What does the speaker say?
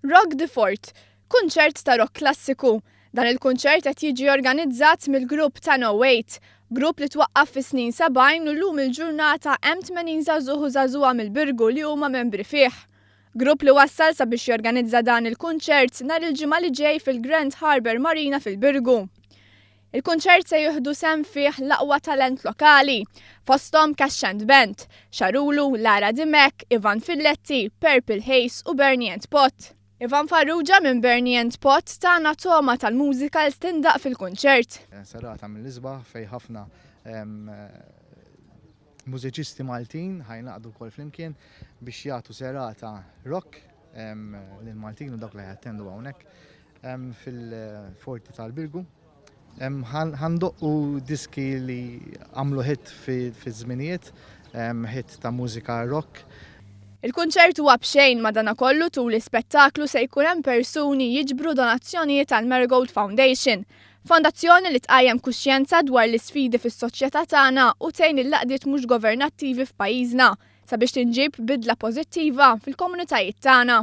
Rock the Fort, kunċert ta' rock klassiku. Dan il-kunċert qed jiġi organizzat mill-grupp ta' No Wait, grupp li twaqqaf fis-snin 70 u llum il-ġurnata hemm 80 żagħżugħ u żagħżugħa mill-Birgu li huma membri fih. Grupp li wassal sabiex jorganizza dan il-kunċert nhar il-Ġimgħa li ġej fil-Grand Harbour Marina fil-Birgu. Il-kunċert se jieħdu sehem fih l-aqwa talent lokali, fosthom Cash and Band, Xarulu, Lara Dimech, Ivan Filletti, Purple Haze u Bernie and Pot. Ivan Farrugia minn Bernie and Pot tana togħma tal-mużika li se tindaqq fil-kunċert. Serata mill-isbaħ fejn ħafna mużiċisti Maltin ħa jingħaqdu wkoll flimkien biex jagħtu serata rock lil-Maltin u dawk li jattendu hawnhekk fil-Forti tal-Birgu. Ħa ndoqqu diski li għamlu hit fi żminijiet, hit ta' mużika rock. Il-kunċert huwa b'xejn. Madanakollu, tul l-ispettaklu se jkun hemm persuni jiġbru donazzjonijiet għal Marigold Foundation, fondazzjoni li tqajjem kuxjenza dwar l-isfidi fis-soċjetà tagħna u tgħin il-għaqdiet mhux governattivi f'pajjiżna sabiex tinġib bidla pożittiva fil-komunitajiet tagħna.